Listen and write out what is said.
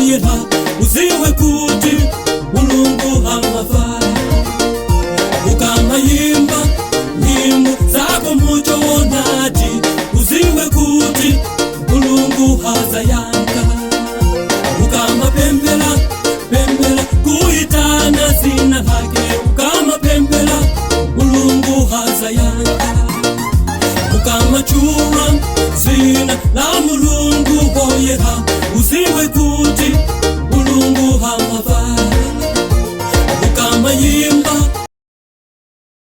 woyera, uziwe kuti Mulungu amava. Ukamayimba nyimbo zako muchoonadi, uziwe kuti Mulungu hazayanka. Ukamapembela pembela kuitana zina lake, ukamapembela Mulungu hazayanka. Ukamachula zina la Mulungu woyera, uziwe kuti Mulungu hamava. Ukamayimba.